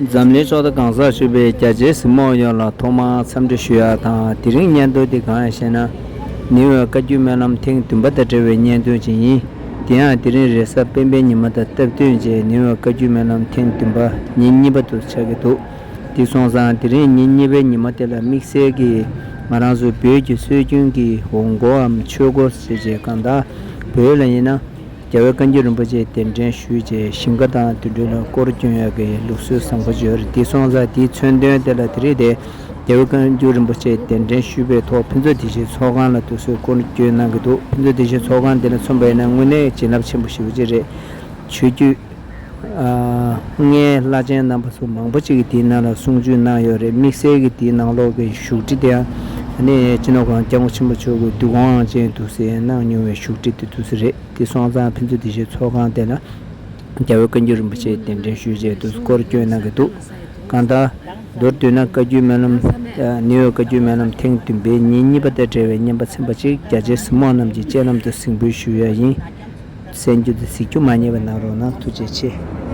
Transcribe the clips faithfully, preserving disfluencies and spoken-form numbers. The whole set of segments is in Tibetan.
འཛམ་གླིང་ཕྱོགས་མཐའ་གང་སར་བཞུགས་པའི་རྒྱ་ཆེའི་གཟིགས་མོ་བ་ཡོངས་ལ་ཐོག་མར་འཚམས་འདྲི་ཞུ་ཡ་དང་། དེ་རིང་བརྙན་ཐུང་འདི་གང་ཡིན་ཞེ་ན། ནིའུ་ཡོག་བཀའ་བརྒྱུད་སྨོན་ལམ་ཐེངས་བདུན་པ་དང་འབྲེལ་བའི་བརྙན་ཐུང་ཅིག་ཡིན། དེ་ཡང་དེ་རིང་རེས་གཟའ་སྤེན་པའི་ཉི་མ་དང་སྟབས་བསྟུན་བྱས་ནིའུ་ཡོག་བཀའ་བརྒྱུད་སྨོན་ལམ་ཐེངས་བདུན་པ་ཉིན་གཉིས་པ་དུ་ཆགས་ཀྱི་འདུག་དེ་སོང་ཙང་དེ་རིང་ཉིན་གཉིས་པའི་ཉི་མ་དེ་ལ་དམིགས་བསལ་གྱིས་ང་རང་ཚོ་བོད་ཀྱི་སྲོལ་རྒྱུན་གྱི་འོང་སྒོའམ་ཆོས་སྒོ་ཞེས་བྱས། གང་ལྟར་བོད་ལ་ཡིན་ན། རྒྱལ་བའི་བཀའ་འགྱུར་རིན་པོ་ཆེ་གདན་འདྲེན་ཞུས་རྗེས་ཞིང་ཁ་དང་དེ་འདྲ་ལ་སྐོར་སྐྱོད་ཡག་གི་ལུགས་སྲོལ་བཟང་པོ་ཡོད་རེད། དེ་སོང་ཙང་དེའི་མཚོན་དོན་དེ་ལ་དེ་རིང་དེ་རྒྱལ་བའི་བཀའ་འགྱུར་རིན་པོ་ཆེ་གདན་འདྲེན་ཞུས་པའི་ཐོག་ཕུན་ཚོགས་བདེ་ཆེན་ཚོགས་ཁང་ལ་དུས་ཚོད་སྐོར་སྐྱོད་གནང་གི་འདུག་ཕུན་ཚོགས་བདེ་ཆེན་ཚོགས་ཁང་དེ་ལ་མཚོན་པ་ཡིན་ན་དངོས་གནས་བྱིན་རླབས་ཆེན་པོ་ཞེ་པོ་ཅིག་རེད། ཆོས་བརྒྱུད། ཨ། ལྔའི་བླ་ཆེན་རྣམ་པ་ཚོ་མང་པོ་ཅིག་གིས་དེའི་ནང་ལ་གསུང་ཆོས་གནང་ཡོད་རེད། དམིགས་བསལ་གྱིས་དེའི་ནང་ལོགས་ཀྱི་བཞུགས་ཁྲི་དེའང་ཨ་ནི་སྤྱི་ནོར་༸གོང་ས་༸སྐྱབས་མགོན་ཆེན་པོ་མཆོག་གི་འདུ་ཁང་ཅན་དུ་གསན་གནང་མྱོང་བའི་བཞུགས་ཁྲི་དེ་དུས་སུ་རེད། དེ་སོང་ཙང་ཕུན་ཚོགས་བདེ་ཆེན་ཚོགས་ཁང་དེ་ལ་རྒྱལ་བའི་བཀའ་འགྱུར་རིན་པོ་ཆེ་གདན་འདྲེན་ཞུས་རྗེས་དུས་སུ་སྐོར་སྐྱོད་གནང་གི་འདུག་གང་ལྟར་མདོར་བསྡུས་ན་བཀའ་བརྒྱུད་སྨོན་ལམ། ཨ། ནིའུ་ཡོག་བཀའ་བརྒྱུད་སྨོན་ལམ་ཐེངས་བདུན་པའི་ཉིན་གཉིས་པ་དང་འབྲེལ་བའི་བརྙན་པར་ཚན་པ་ཅིག་རྒྱ་ཆེའི་གཟིགས་མོ་བ་རྣམས་ཀྱི་སྤྱན་ལམ་དུ་གཟིགས་འབུལ་ཞུ་ཡ་ཡིན། གསན་རྒྱུ་དང་གཟིགས་རྒྱུ་མ་བསྙེལ་བ་གནང་རོགས་གནང་། ཐུགས་རྗེ་ཆེ།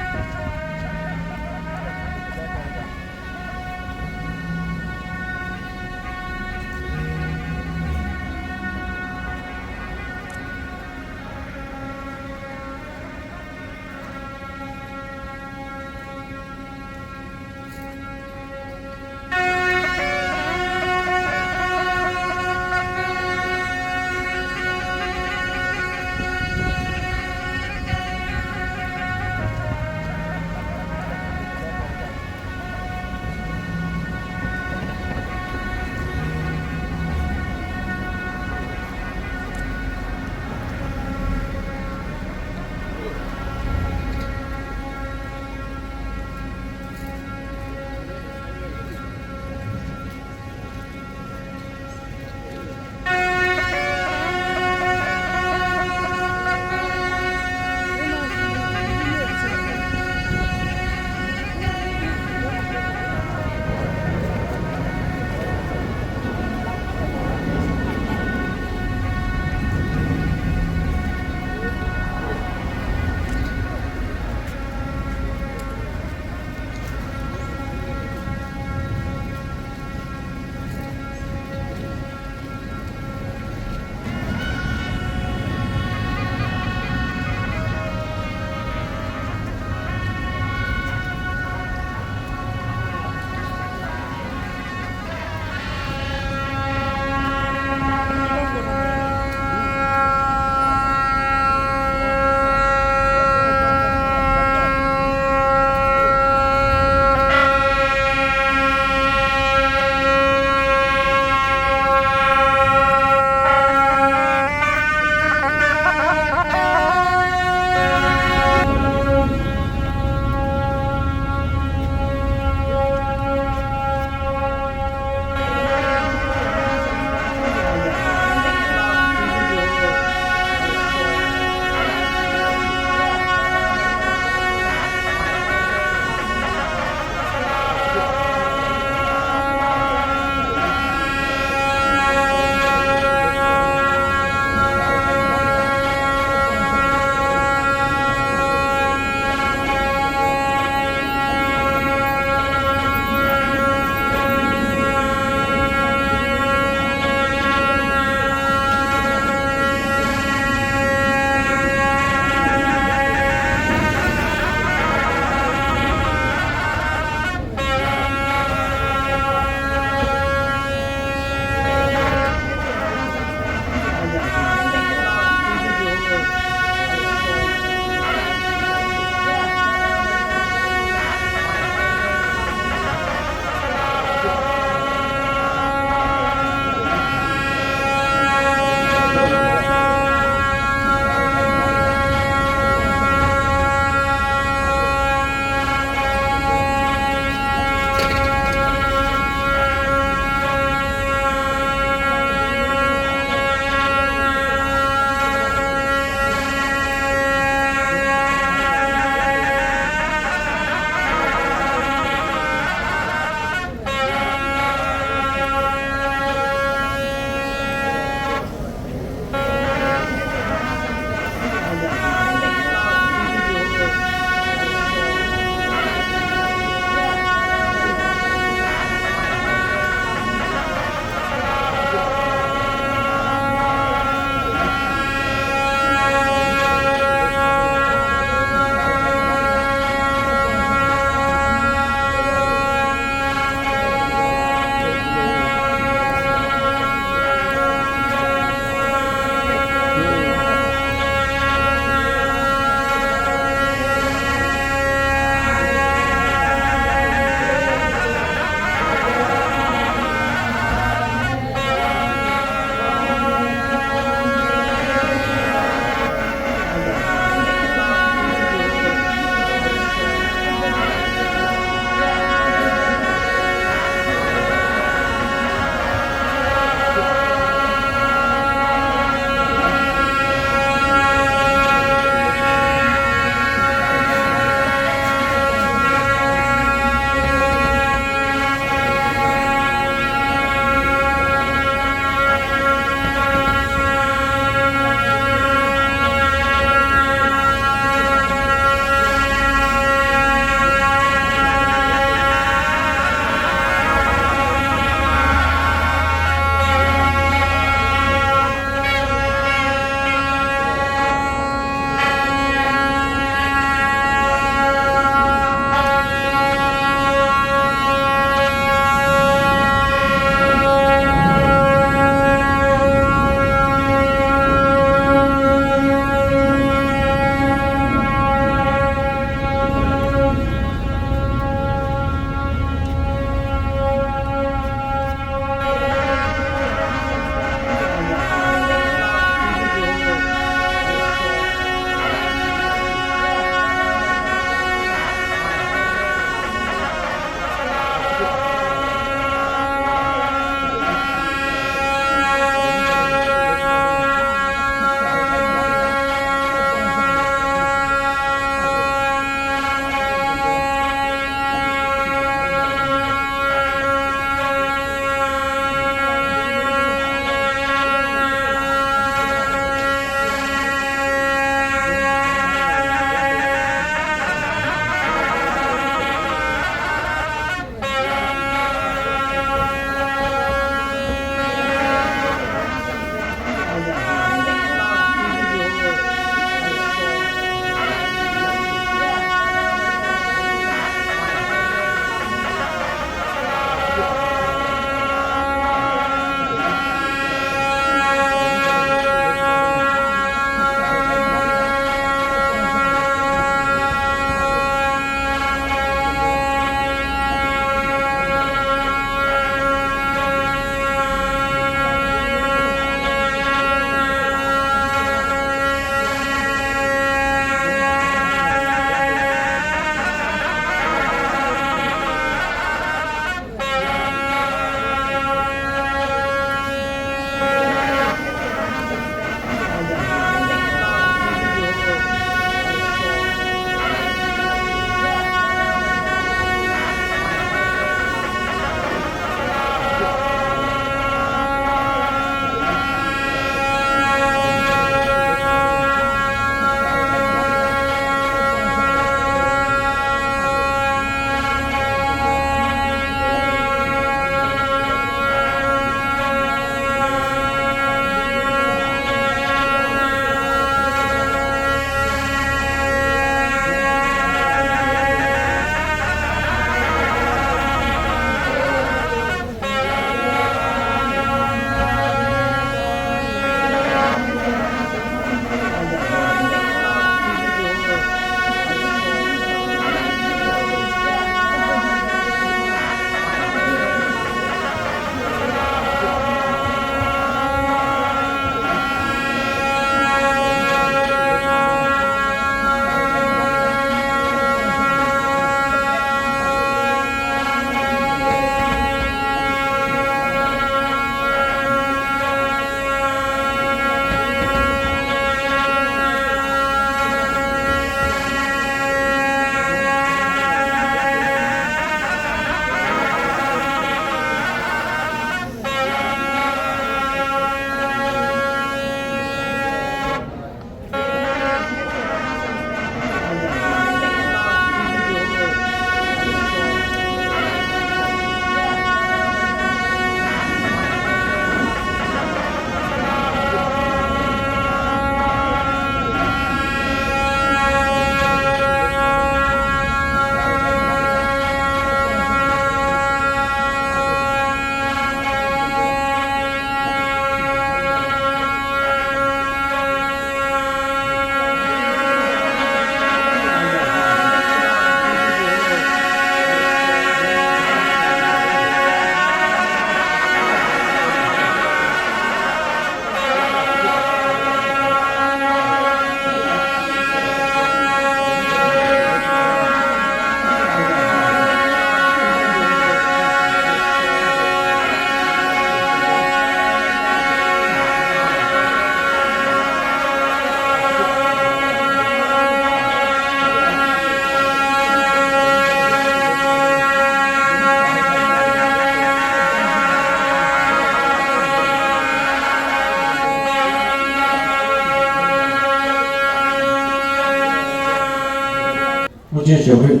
སྐུ་ཕྲེང་ཞབས་རིམ།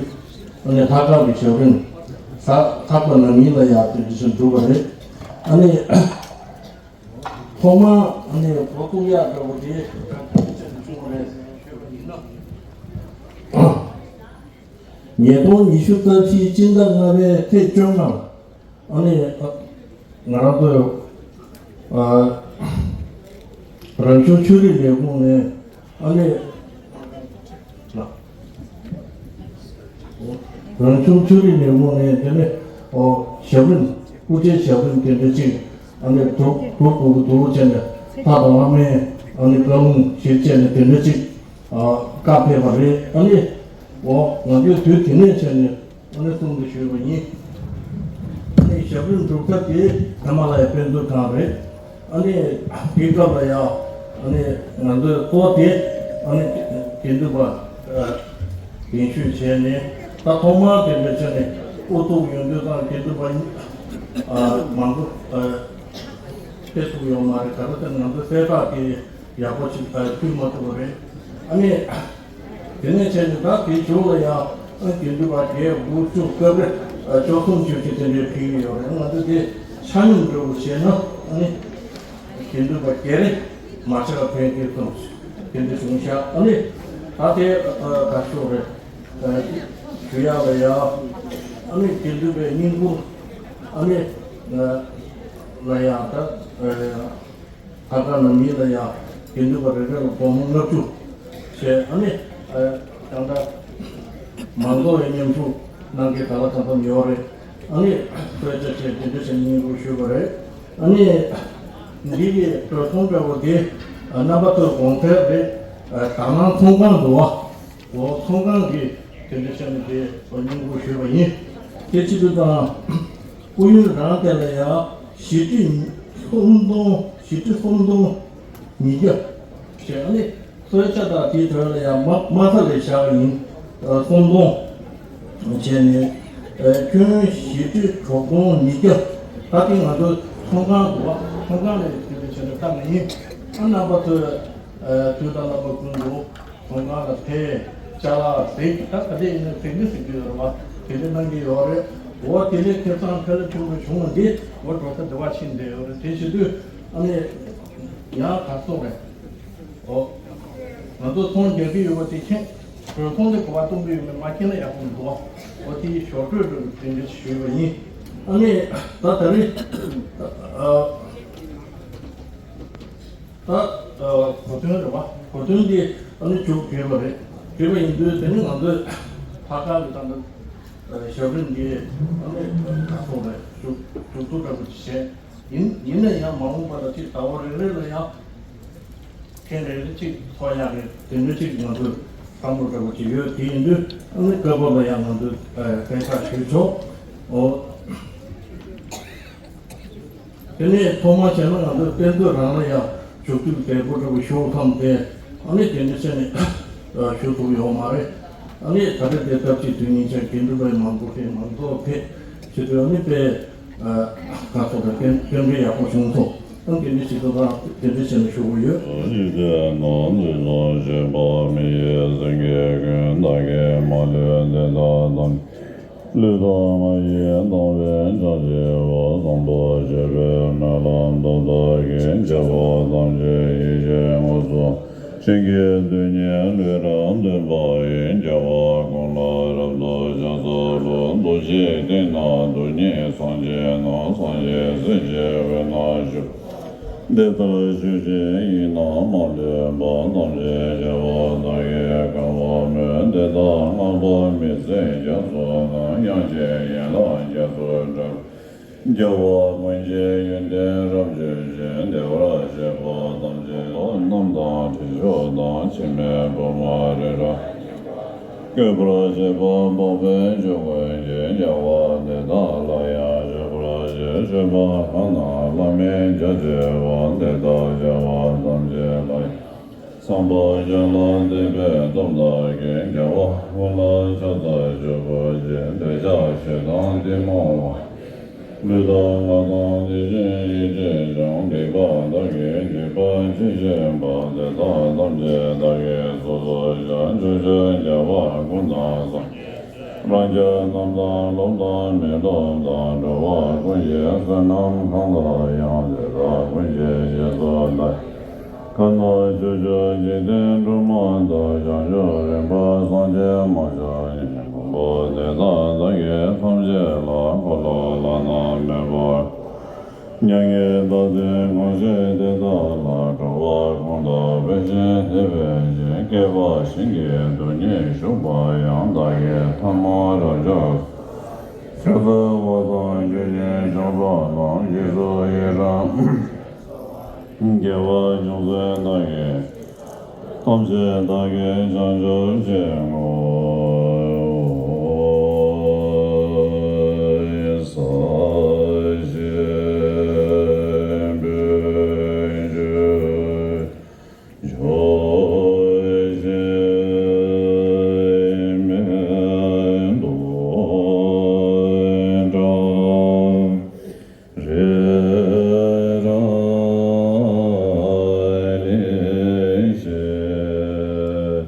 ཨ་ནི་ལྷག་དཀར་གྱི་ཞབས་རིམ། ད་ལྷག་པ་རྣམ་གཉིས་ལ་ཡང་དེ་འདྲ་ཞིག་འགྲུབ་པ་རེད། ཨ་ནི་ཐོག་མར་ཨ་ནི་འགོ་བཙུགས་ཡག་འདྲ་བོ་དེ་ག་འདྲ་ཞིག་བྱུང་བ་རེད་ཞུས་པ་ཡིན་ན། ཉིས་སྟོང་ཉི་ཤུ་རྩ་བཞིའི་སྤྱི་ཟླ་ལྔ་པའི་ཚེས་བཅོ་ལྔ། ཨ་ནི་ང་རང་ཚོའི་ཨ་རང་སྐྱོང་ཆོས་རིག་ལས་ཁུངས་ནས་ཨ་ནི་རང་སྐྱོང་ཆོས་རིག་ལས་ཁུངས་ནས་དེ་ནས་ཨོ་ཞབས་རིམ་སྐུ་ཕྲེང་ཞབས་རིམ་དེ་འདྲ་ཅིག་ཨ་ནི་སྒྲུབ་སྒྲུབ་དགོས་ཀྱི་འདུག་བྱས་ནས་ལྷ་དང་བླ་མའི་ཨ་ནི་བཀའ་ལུང་ཞིག་བྱས་ནས་དེ་འདྲ་ཅིག་ཨ་བཀའ་ཕེབས་པ་རེད། ཨ་ནི་ཨོ་ང་ཚོའི་དུས་དེ་ནས་བྱས་ནས། ཨ་ནི་གསུང་དུ་ཞུས་པ་ཡིན། ཨ་ནི་ཞབས་རིམ་སྒྲུབ་ཐབས་དེ་ཧི་མ་ལ་ཡའི་དཔེ་མཛོད་ཁང་རེད། ཨ་ནི་དེའི་སྐབས་ལ་ཡང་ཨ་ནི་ང་ཚོའི་གཙོ་དེ་ཨ་ནི་དགེ་འདུན་པ་གདན་ཞུས་བྱས་ནས་ད་ཐོག་མར་དེ་འདྲ་བྱས་ནས་ཨུ་ཐུག་ཡོང་དུས་ཙང་དགེ་འདུན་པ་མང་པོ་ཕེབས་ཐུབ་ཡོད་མ་རེད། ག་རེ་ཟེར་ན་ང་ཚོའི་གསལ་བསྒྲགས་དེ་ཡག་པོ་ཞིག་ཕུལ་མ་ཐུབ་པ་རེད། ཨ་ནི། དེ་ནས་བྱས་ནས་ད་དེའི་མཇུག་ལ་ཡང་ཨ་དགེ་འདུན་པ་བརྒྱད་དགུ་བཅུ་སྐབས་རེ་ཨ་བཅུ་གསུམ་བཅུ་བཞི་དེ་འདྲའི་ཕུལ་གྱི་ཡོད་རེད། ང་ཚོ་དེ་ཆ་སྙོམས་འགྲོ་བར་བྱས་ན་ཨ་ནི་དགེ་འདུན་པ་བརྒྱད་རེ་མ་ཆག་པ་ཕན་གྱི་གསུངས་དེ་འདྲ་བྱུང་ཤག་ཨ་ནི་ད་དེ་ཨ་དགའ་ཤོས་རེད། ཨ་ཞུ་ཡག་ལ་ཡང་ཨ་ནི་དགེ་འདུན་པའི་བསྙེན་བཀུར་ཨ་ནི་ཨ་ལ་ཡང་ད་ཨ། ལྷག་དཀར་རྣམ་གཉིས་ལ་ཡང་དགེ་འདུན་པ་རེ་རེ་ལ་སྒོར་མོ་ལྔ་བཅུ་བྱས། ཨ་ནི་ཨ་ད་ལྟ་མང་ཚོགས་ཡང་མཉམ་ཞུགས་གནང་མཁན་ག་ལ་གང་འཚམ་ཡོད་རེད། ཨ་ནི་གསོལ་ཇ་བྱས་དེ་འདྲ་བྱས་ནས་བསྙེན་བཀུར་ཞུས་པ་རེད། ཨ་ནི་འདི་གི་གྲོས་ཚོགས་འདྲ་བོ་དེ་རྣམ་པ་ཚོའི་དགོངས་འཆར་རེད། དག་སྣང་ཚོང་ཁང་འདུག་བ། འོ་ཚོང་ཁང་གི་དེ་འདྲ་བྱས་ནས་དེ་བསྙེན་བཀུར་ཞུས་པ་ཡིན། དེ་བྱེད་དུས་དང་། སྐུ་ཡོན་རང་དེ་ལ་ཡང་བཞི་ཁྲི་སུམ་སྟོང་བཞི་ཁྲི་སུམ་སྟོང་ཉིས་བརྒྱ་བྱས། ཨ་ནི་གསོལ་ཇ་དང་དེའི་དོན་ལ་ཡང་མ་མ་རྩ་ལས་བཞག་པ་ཡིན། སུམ་སྟོང་བྱས་ནས་ཁྱོན་བཞི་ཁྲི་དྲུག་སྟོང་ཉིས་བརྒྱ། ད་ལྟའི་ང་ཚོའི་ཚོང་ཁང་འདུག་བ། ཚོང་ཁང་ལས་དེ་འདྲ་བྱས་ནས་བཏང་བ་ཡིན། ཨ་རྣམ་པ་ཚོས་དུས་དང་རྣམ་པ་ཀུན་ཏུ། ཚོང་ཁང་ལ་ཕེབས། ཅ་ལག་ཟས་ཀྱི་ད་ག་དེ་ཡིན་ན་ཟས་མི་ཟེར་གྱི་ཡོད་རེད་བ། དེ་འདྲ་གནང་གི་ཡོད་རེད། འོ་དེ་ལས་ཁེ་བཟང་ཕལ་ཆེན་པོ་བྱུང་བ་འདི་འོ་འགྲོ་ས་འདི་བ་ཕྱིན་བསྡད་ཡོད་རེད། དེ་བྱེད་དུས་ཨ་ནི་ཡང་ག་སོང་རེད། འོ་ང་ཚོ་ཚོང་རྒྱག་གི་ཡོད་པ་དེ་མཁྱེན། གྲོས་ཚོང་དེ་གོ་བ་གཏོང་གི་ཡོད་མེད་མ་མཁྱེན་ན་ཡག་པོ་མི་འདུག་འོ་དེ་ཞོར་འཕྲོས་འགྲོ་དེ་འདྲ་ཞུས་པ་ཡིན། ཨ་ནི་ད་ད་རེས་ཨ། ད་གོ་དོན་རེད་བ། གོ་དོན་འདི་ཨ་ནི་མཇུག་བསྒྲིལ་བ་རེད། བསྒྲིལ་བ་ཡིན་དུས་དེ་ནི་ང་ཚོས་ལྷག་དཀར་གྱི་ད་ནི་ཞབས་རིམ་འདི་ཨ་ནི་ད་ཐོག་ནས་མཇུག་མཇུག་སྡུད་འདྲ་པོ་ཅིག་བྱས་ཡིན། ཡིན་ན་ཡང་མ་འོངས་པ་ལ་ཅིག་ཟླ་བ་རེ་རེ་ལ་ཡང་ཐེངས་རེ་རེ་ཅིག་ཚོགས་ཡག་གི་དེ་འདྲ་ཅིག་ང་ཚོས་བསམ་བློ་འདྲ་པོ་ཅིག་ཡོད། དེ་ཡིན་དུས་ཨ་ནི་སྐབས་བབ་ལ་ཡང་ང་ཚོས་གསལ་བསྒྲགས་ཞུས་ཆོག་འོ། དེ་ནས་ཐོག་མར་བྱས་ན་ང་ཚོའི་དཔེ་མཛོད་རང་ལ་ཡང་ཞུགས་འཐུས་བདེ་པོ་འདྲ་པོ་ཞུགས་ཐུབ་སྟེ་ཨ་ནི་དེ་འདྲ་བྱས་ནས་ཞུ་ཐུབ་ཡོད་མ་རེད། ཨ་ནི་ད་ལྟ་དེ་སྐབས་ཀྱི་དུས་ཡུན་ཆེན་དགེ་འདུན་པ་མང་པོ་ཕེབས། མང་ཚོགས་ཕེབས་བྱེད་དུས་ཨ་ནི་དཔེ་ག་ཚོད་དང་རྟེན་རྟེན་འབྲེལ་ཡག་པོ་བྱུང་སོང་། ཨ་དེ་འདྲ་བྱེད་དུས་ད་དེ་འདྲ་བྱས་ནས་ཞུ་གི་ཡོད། ཡིད་བདེ་ནོར་འཛིན་ལོ་བཞི་པ་མི་ཡི་སེང་གེ་ཀུན་བདག་གི་མ་ལུས་བདེ་དང་ལུས་དང་ངག་ཡིད་དང་བས་ཕྱག་བཞི་པ་བཟང་པོ་སྤྱོད་པའི་སྨོན་ལམ་རྣམ་དག་གིས། རྒྱལ་བ་ཐམས་ཅད་ཡེ་ཤེས་དངོས་སུ་བྱིན་གྱིས་བརླབ་ནས་ལུས་རབ་འདོད་པ་ཡི། རྒྱལ་བ་ཀུན་ལ་རབ་ཏུ་ཕྱག་འཚལ་ལོ། རྡོ་རྗེའི་གདན་ན་རྡོ་རྗེ་སངས་རྒྱས་ན། སངས་རྒྱས་སྲས་ཀྱི་དབུས་ན་བཞུགས། དེ་ལྟར་ཆོས་ཀྱི་དབྱིངས་ན་མ་ལུས་པ། ཐམས་ཅད་རྒྱལ་བ་དག་གིས་གང་བ་མོས། དེ་དག་བསྔགས་པ་མི་ཟད་རྒྱ་མཚོ་རྣམས། དབྱངས་ཅན་ཡན་ལག་རྒྱ་མཚོའི་སྒྲ། རྒྱལ་བ་ཀུན་གྱི་ཡོན་ཏན་རབ་བརྗོད་ཅིང་། བདེ་བར་གཤེགས་པ་ཐམས་ཅད་ལ། རྣམས་དང་ཕྱི་མཆོག་དང་འཆི་མེད་བུམ་པ་རི་རབ། བཀོད་པར་བྱེད་པ་འཕགས་པའི་ཆོས་ཀུན་གྱི། རྒྱལ་བ་དེ་དག་ལ་ཡང་མཆོད་པར་བགྱི། མཆོད་པ་ལྷ་དང་ལྷ་མིན་བརྒྱ་བྱེ་བ། དེ་དག་རྒྱལ་བ་ཐམས་ཅད་ལ། བསམ་པ་ཅན་ལ་དད་པའི་སྟོབས་དག་གིས། རྒྱལ་བ་ཀུན་ལ་ཕྱག་འཚལ་མཆོད་པར་བགྱི། འདོད་ཆགས་ཞེ་སྡང་གཏི་མུག་ལ། ལུས་དང་ངག་དང་ཡིད་བཞིན་ཡིད་ཀྱིས་ཀྱང་། སྡིག་པ་བདག་གིས་བགྱིས་པ་ཅི་མཆིས་པ། དེ་དག་ཐམས་ཅད་བདག་གིས་སོ་སོར་བཤགས། ཕྱོགས་བཅུའི་རྒྱལ་བ་ཀུན་དང་། སངས་རྒྱས་སྲས་རྣམས་དང་། སློབ་དང་མི་སློབ་དང་། འགྲོ་བ་ཀུན་གྱི་བསོད་ནམས་གང་དག་ཡང་། དེ་དག་ཀུན་གྱི་རྗེས་སུ་བདག་གང་དག་ཕྱོགས་བཅུའི་འཇིག་རྟེན་དྲུག་མ་དག། བྱང་ཆུབ་རིམ་པ་སངས་རྒྱས་མ་ཆགས་ཉིད། མགོན་པོ་དེ་དག་བདག་གིས་ཐམས་ཅད་ལ། འཁོར་ལོ་བླ་ན་མེད་པ། མྱ་ངན་འདའ་སྟོན་གང་བྱེད་དེ་དག་ལ། འགྲོ་བ་གང་དག་བས་ཤིང་དེ་བས་ཀྱང་། བསྐལ་པ་ཞིང་གི་རྡུལ་སྙེད་བཞུགས་པ་ཡང་། བདག་གིས་ཐལ་མོ་སྦྱར་བྱས་སོ། ཕྱག་འཚལ་བ་དང་། མཆོད་ཅིང་བཤགས་པ་དང་། རྗེས་སུ་ཡི་རང་། དགེ་བ་ཅུང་ཟད་བདག་གིས། ཐམས་ཅད་བདག་གིས་བྱང་ཆུབ་བྱེད་དགོས། ས་གཞི་སྤོས་ཆུས་ཕྱོགས་བཞི་མེ་ཏོག་བཀྲ། རི་རབ་གླིང་བཞི་ཉི་ཟླས་བརྒྱན་པ་འདི། སངས་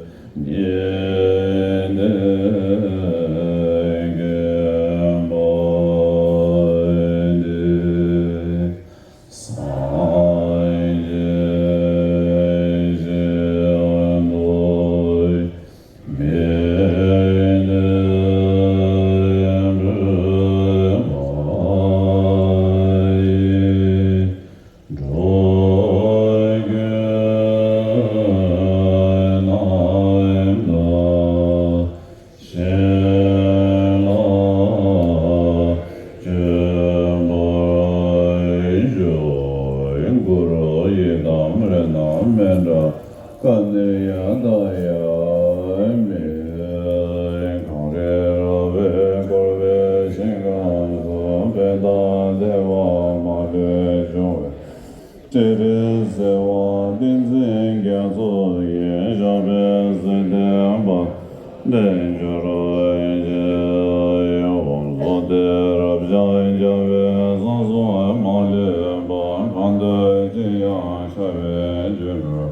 རྒྱས་ཀྱི་མདོས། མེ་ལྡན་འབུལ་བ་ཡི། འགྲོ་ཀུན་རྣམས་ལ་བྱིན་རླབས་བྱིན་པར་ཤོག་གུ་རུ་ཡི་དམ་རིགས་རྣམས་མི་འབྲལ། སྐལ་ནས་ཡང་དག་ཡལ་མེད། གངས་རི་ར་བས་བསྐོར་བའི་ཞིང་ཁམས་སུ། དཔལ་དང་བདེ་བ་མ་ལུས་འབྱུང་བའི་སྤྲིན་རིས་གསལ་བ་ཏིང་འཛིན་རྒྱ་མཚོ་ཡི། ཞབས་པད་སྲིད་མཐའི་དཔལ་ལྡན་གྱུར་ཅིག་འོབས་མཚོ་སྟེ་རབ་འབྱམས་རྒྱལ་བའི་གསང་གསུམ་མ་ལུས་པ། གང་འདུལ་ཅིར་ཡང་ཤར་བའི་སྒྱུ་འཕྲུལ།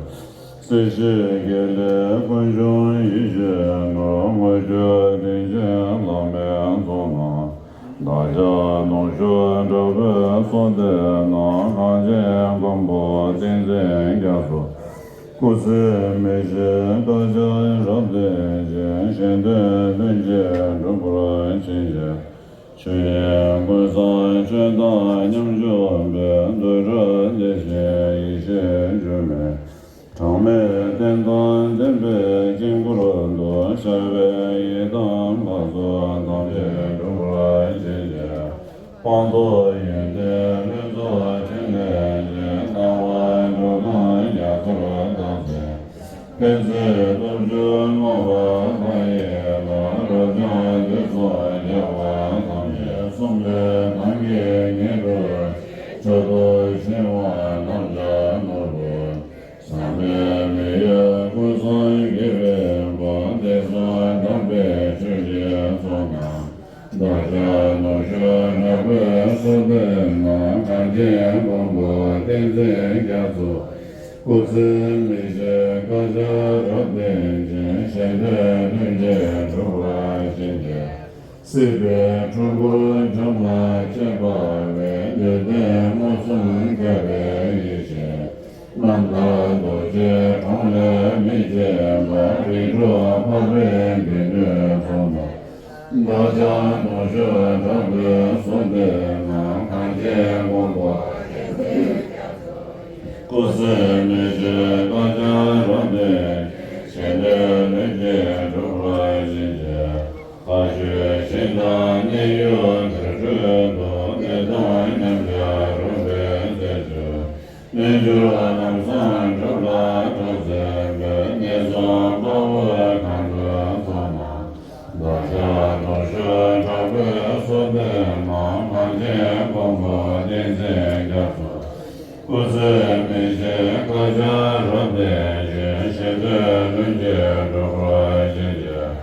སྲིད་ཞིའི་དགེ་ལེགས་ཀུན་འབྱུང་ཡིད་བཞིན་ནོར། དངོས་བརྒྱུད་དྲིན་ཅན་བླ་མའི་ཚོགས་རྣམས། བདག་ཅག་ནུབ་ཕྱོགས་དྲག་པོའི་གསོལ་འདེབས་ནང་། གངས་ཅན་མགོན་པོ་ཏིང་འཛིན་རྒྱ་མཚོ། སྐུ་ཚེ་མི་ཤིགས་བསྐལ་བརྒྱར་རབ་བརྟན་ཅིང་། གཞན་དོན་ལྷུན་གྱིས་འགྲུབ་པར་བྱིན་གྱིས། ཆོས་དབྱིངས་ཀུན་བཟང་ཆོས་དང་མཉམ་བཞུགས་པའི། འདུལ་བ་ལས་བཞེངས་ཡེ་ཤེས་འགྱུར་མེད་གྲངས་མེད་རྟེན་དང་ལྡན་པའི་དཀྱིལ་འཁོར་དུ། ཤར་བའི་ཡི་དམ་ལྷ་ཚོགས་ཐམས་ཅད་འགྲུབ་པར་བྱིན་གྱིས། སྤངས་རྟོགས་ཡོན་ཏན་ལྷུན་རྫོགས་ཕྲིན་ལས་ཀྱི། སྣང་བ་འགྲོ་དོན་རྒྱ་མཚོར་བརྟགས་ཚེ། ཕན་ཚུན་སྟོབས་བཅུ་མངའ་བ་མཐའ་ཡས་ལ། རབ་འབྱམས་དུས་གསུམ་རྒྱལ་བ་ཐམས་ཅད། གསུམ་ལས་ཐང་གི་ཉེ་འགྲོ། མཆོག་ཏུ་ཕྱིན་པ་རྣམས་ཀྱང་ནོར་བུ། ཟག་མེད་མི་གཡོ་ཀུན་བཟང་དགྱེས་པའི་དཔལ། དེང་སང་དམ་པའི་ཆོས་ཀྱི་ཚོགས་རྣམས། བདག་ཅག་ནུབ་ཕྱོགས་དྲག་པོའི་གསོལ་འདེབས་ནང་། གངས་ཅན་མགོན་པོ་ཏིང་འཛིན་རྒྱ་མཚོ། སྐུ་ཚེ་མི་ཤིགས་བསྐལ་བརྒྱར་རབ་བརྟན་ཅིང་། གཞན་དོན་ལྷུན་གྱིས་འགྲུབ་པར་བྱིན་གྱིས། སྲིད་པའི་འཁྲུལ་འཁོར་འཇོམས་པར་མཁྱེན་པ་བས། འདིར་བསྟན་མངོན་སུམ་མཁས་པའི་ཡེ་ཤེས། རྣམ་དག་རྡོ་རྗེའི་གྲངས་ལས་མི་གཅེས་པ། རིགས་དྲུག་འཕགས་པའི་སྡེ་སྣོད་ཚོགས་རྣམས། བདག་ཅག་ནུབ་ཕྱོགས་དྲག་པོའི་གསོལ་འདེབས་ནང་། གངས་ཅན་མགོན་པོ་སྐུ་ཚེ་མི་ཤིགས་བསྐལ་བརྒྱར་རབ་བརྟན་ཅིང་། གཞན་དོན་ལྷུན་གྱིས་འགྲུབ་པར་བྱིན་གྱིས། མཁའ་སྤྱོད་ཞིང་དང་གནས་ཡུལ་དུར་ཁྲོད་དུ། གནས་དང་མཉམ་པའི་རོལ་པའི་རྩེ་མཆོག་རྣལ་འབྱོར་ལམ་བཟང་སྒྲུབ་ལ་གྲོགས་མཛད་པའི། གནས་གསུམ་དཔའ་བོ་གང་འདུལ་ཚོགས་རྣམས། བདག་ཅག་ནུབ་ཕྱོགས་དྲག་པོའི་གསོལ་འདེབས་ནང་། གངས་ཅན་མགོན་པོ་ཏིང་འཛིན་རྒྱ་མཚོ། སྐུ་ཚེ་མི་ཤིགས་བསྐལ་བརྒྱར་རབ་བརྟན་ཅིང་། གཞན་དོན་ལྷུན་གྱིས་འགྲུབ་པར་བྱིན་གྱིས།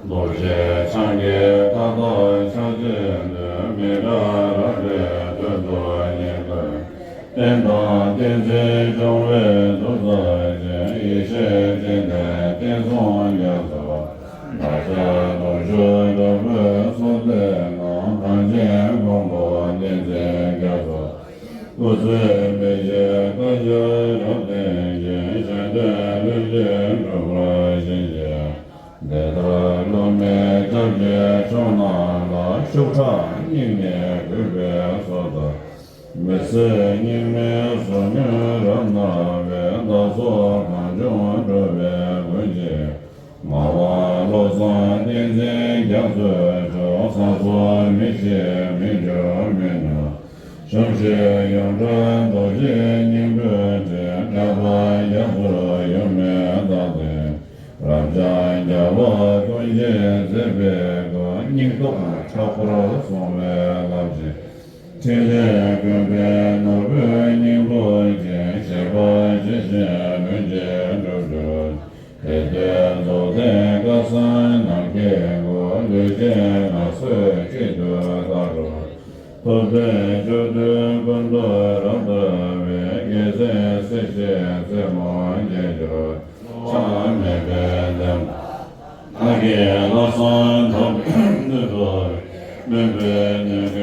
རྡོ་རྗེ་འཆང་གི་བཀའ་དང་ཕྱག་རྒྱའི་མཐུས། མི་འབྲལ་རབ་བརྟན་ བསྟན་དང་བསྟན་འཛིན་སྐྱོང་བའི་མཐུ་རྩལ་ཅན། ཡེ་ཤེས་སྤྱན་ལྡན་བསྟན་སྲུང་རྒྱ་མཚོ། ལ་ཕྱག་རྡོ་རྗེ་དྲག་པོའི་གསུང་ལྡན་ནང་། གངས་ཅན་མགོན་པོ་བསྟན་འཛིན་རྒྱ་མཚོ། སྐུ་ཚེ་མི་ཤིགས་བཀའ་རྒྱ་རབ་བརྟན་ཅན། གཞན་དོན་ལྷུན་གྱིས་འགྲུབ་པར་བྱིན་གྱིས། དེ་ལྟར་སློབ་མའི་སྐྱབས་ཀྱི་མཆོག་རྣམས་ལ། ཤུགས་དྲག་སྙིང་ནས་གུས་པས་གསོལ་དང་། མི་ཟད་རྙིང་མའི་ཟུག་རྔུ་རབ་མནར་བའི། བདག་སོགས་གང་བྱུང་འགྲོ་བའི་མགོན་གྱི། ངག་དབང་བློ་བཟང་བསྟན་འཛིན་རྒྱ་མཚོའི་མཆོག། བསམ་སོགས་མི་ཤེས་མི་འགྱུར་མི་ཉམས། ཕྱམ་ཤེས་ཡོངས་གྲགས་རྡོ་རྗེའི་སྙིང་པོའི་སྤྲིན། གྲགས་པ་རྒྱ་མཚོ་ཡུམ་མེད་རྟགས་མཚན། རབ་འབྱམས་རྒྱལ་བ་ཀུན་གྱིས་མཛེས་པའི་སྐུ། སྙིང་སྟོབས་ཕྲག་པར་བཟུང་བའི་རླབས་ཆེན། ཕྲིན་ལས་ཀུན་ཕན་ནོར་བུའི་སྙིང་པོ་ཅན། བཞེད་པ་ཇི་བཞིན་ལྷུན་གྱིས་འགྲུབ་གྱུར། དེ་སྟོན་རྫོགས་ལྡན་སྐལ་བཟང་ནམ་མཁའི་སྐུ། ལུས་ཅན་ངལ་གསོས་སྐྱིད་དུ་བདག་འགྲོ། ཐུབ་བསྟན་སྤྱོད་འདུལ་ཀུན་ཏུ་རབ་བརྩེ་བའི། རྒྱལ་མཚན་སྲིད་ཞིའི་རྩེ་མོར་རྒྱས་གྱུར། ཆགས་མེད་པའི་འདེམས་ལྷ་གི་ལྷ་བསང་དམ་པའི་ནུས་པ། སྨོན་པའི་ནུས་